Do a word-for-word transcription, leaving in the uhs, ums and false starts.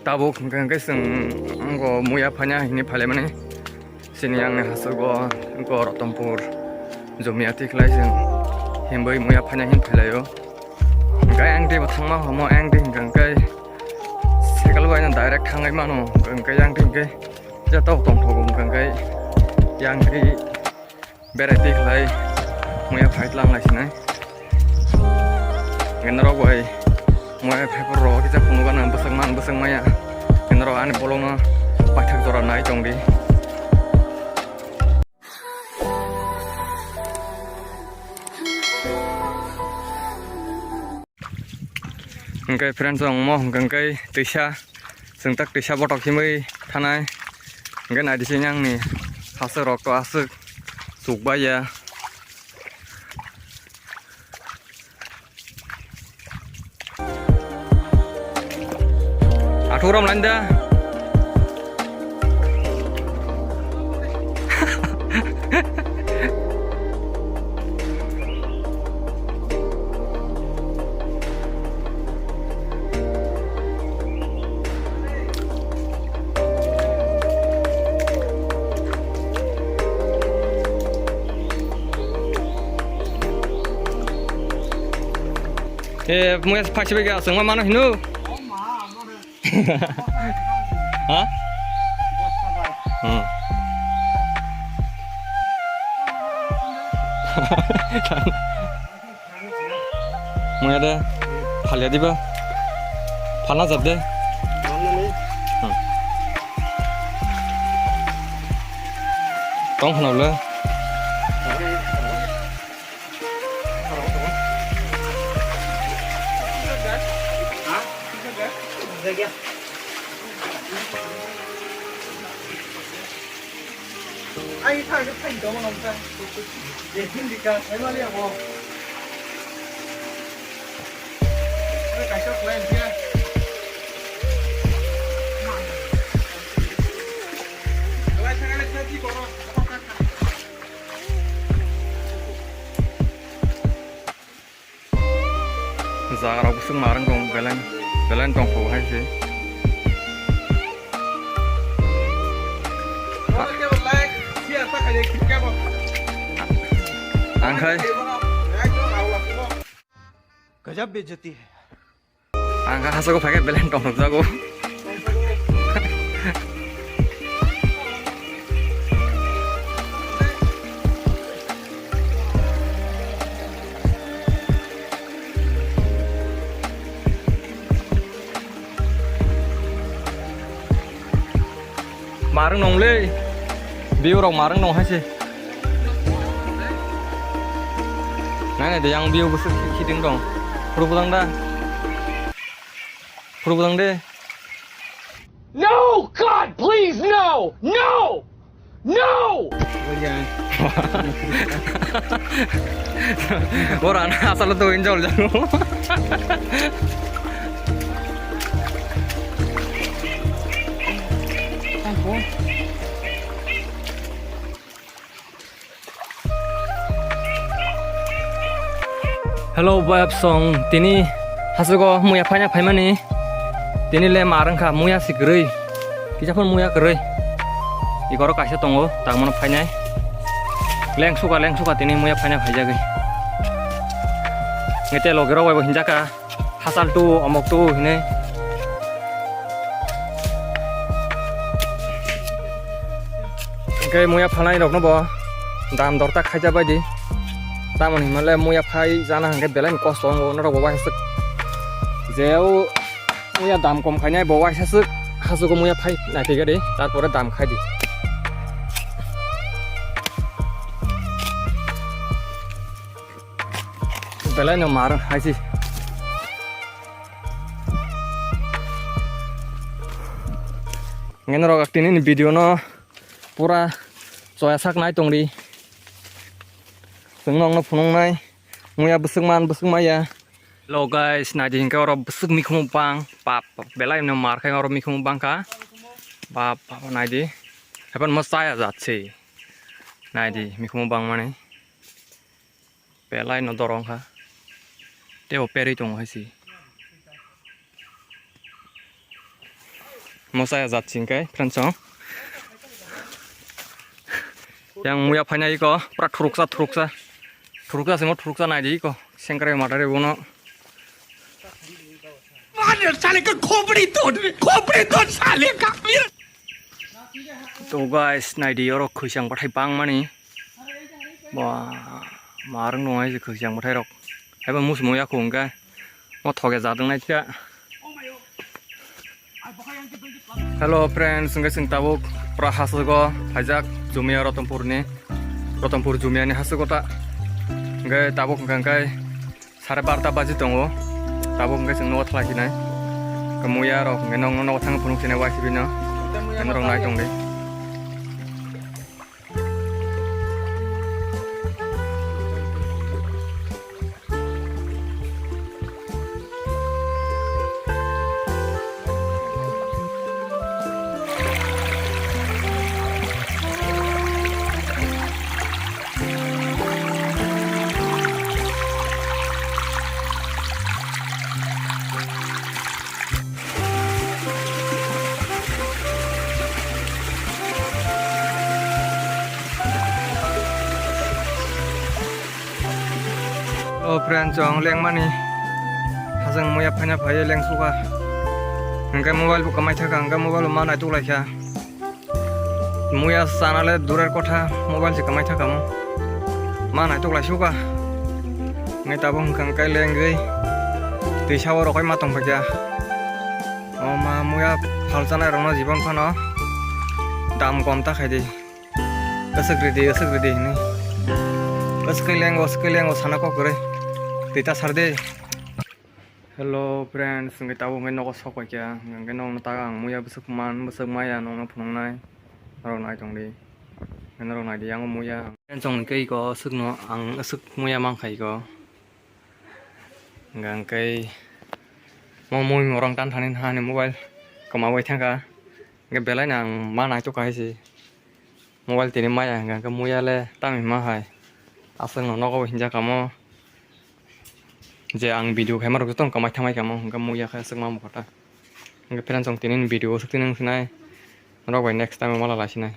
Tabuk hwnkhe, hwnkhe chwng wngkha muya phaina hinwi phailaimani. Chini yang ni hasuk o, wngkha Rotonpur Jomia tikhlai chwng himwi muya phaina hin phailaio. Hwnkhe ang teibo thangma homo, ang tei hwnkhe cycle bai no direct thangwi mano, hwnkhe yang tei hwnkhe jatao tongthogo, hwnkhe yang tei berai tei khlai muya phai tlang lai sinai. Hwnkhe norok bai muya phai phuru rok kisa phunukgana bwswk man bwswk maya. Hwnkhe norok ani bolongno paithak jora nai tongdi. Hwnkhe friends, ang mo hwnkhe twisa, chwng tak twisa botok himwi thanai. Hwnkhe naidi sini ang ni hasuk rok to aswk chukbai ya. Athuk rom lain da. Eh, muya phaisi bai ga, chwng ma mano hino. Ha? Hmm. Muya de, phalya diba? Phalna jat de. Hmm. Tong khna le. Ai, thang, thang, dong, dong, thang. Ye, hindi ka, ay, mali ako. Ay, kaisa plan siya. Alai, thang, alai, thang, di, kono. Jaga rok bwswk marwng tong belai, belai tong kho hai se. Ang khai गजब बेइज्जती है। Ang kha hasako phaikhe belai tongthok jago. Marwng nong le. View rok marwng nong hai se. Nai nai de yang view bwswk khi-, khiting dong. Phuru bwdang da. Phuru bwdang de. No, God, please, no! No! No! Ora na asal tu enjoy jago. Hello, bayap song, tini hasugo muya phaina phaimani. Tini le mar wngkha, muya si kwrwi. Kisa phano muya kwrwi. Igoro kaisa tongo, tangmano phainai. Lengsuka, lengsuka tini muya phaina phaijagwi. Ngete logerok bai bo hinjaka. Hasal tu, omok tu hinwi. Hingke muya phalnai rokno bo dam dor ta khaijak bai di. Tamoni hinmale muya phai jana hingke belai ni kosto wngo norok bo waisa swk. Je o muya dam kom khainai bo waisa swk hasugo muya phai naithaikhe di, tarpore dam khai di. Belai no mar hai se. Ngenrok tini ni video no pura choya sak nai tong di. Chwng nong no phunuk nai. Muya bwswk man bwswk maya. Hello guys, nai di hingke oro bwswk mikhumu bang. Bap, bap, belai no mar khai oro mikhumu bang kha. Bap, bap, nai di. Hapan mo chaya jat se. Nai di mikhumu bang mani. Belai no dorong kha. Tebo perwi tongo hai se. Mosa ya jat sing kai, friends, oh. Yang muya phaina iko, pura thuruksa, thuruksa. Thuruksa simo, thuruksa nai di iko. Sengkrai matare bono. मार साले का खोपड़ी तोड़, खोपड़ी तोड़ साले का। To guys, nai di oro khwisang bathai bangmani. Ba, marung nung hai khwisang bathai rok. Haiba mus muya khung kai. Mo thoge jadung nai cha. Hello friends, hingke chwng tabuk pura hasogo phaijak Jumia Rotonpur ni, Rotonpur Jumia ni hasogo ta. Hingke tabuk hingka hingkai sare barta baji tongo. Tabuk hingke chwng nogo thalai sinai. Hingke muya rok hingke nong nogo thang phunuk sinai Y C B no. Hingke norok nai tong di. O friend, chwng lengmani. Hajang muya phaina phaiwi lengsuka. Hingke mobile bo kwmai thaka, hingke mobile bo ma naituk laikha. Muya sana le durer kotha, mobile se kwmai thaka mo. Ma naituk laisuka. Ngai tabuk hingka hingke lengwi. Twi sawo rokoi ma tongphaikha. O ma muya phalchanai rokno jibon phano dam kom ta khaidi. Aswk ridi, aswk ridi hinwi. Aswk lengo, aswk lengo sana kok kwrwi. Twi ta sar de. Hello friends, hingke tabuk hingke nogo sok paikha. Hingke nokno ta ang muya bwswk man, bwswk maya nokno phunuknai. Norok nai tong di. Norok nai di, yang muya. Friends, chwng hingke iko aswkno ang aswk muya mankha iko. Hingke mo mui morang tan thani hani mobile kwmawi thangkha. Hingke belai no ang ma naituk hai se. Mobile tini maya hingka hingke muya le tamo hima hai. Aswk no nogo hinjak kamo. Je ang video khaima rok joto no kwmai thangmai kamo hingke muya khe aswk ma mukha ta. Hingke friends, chwng tini video aswk tini wngsinai. Norok bai next time o mala laisinai.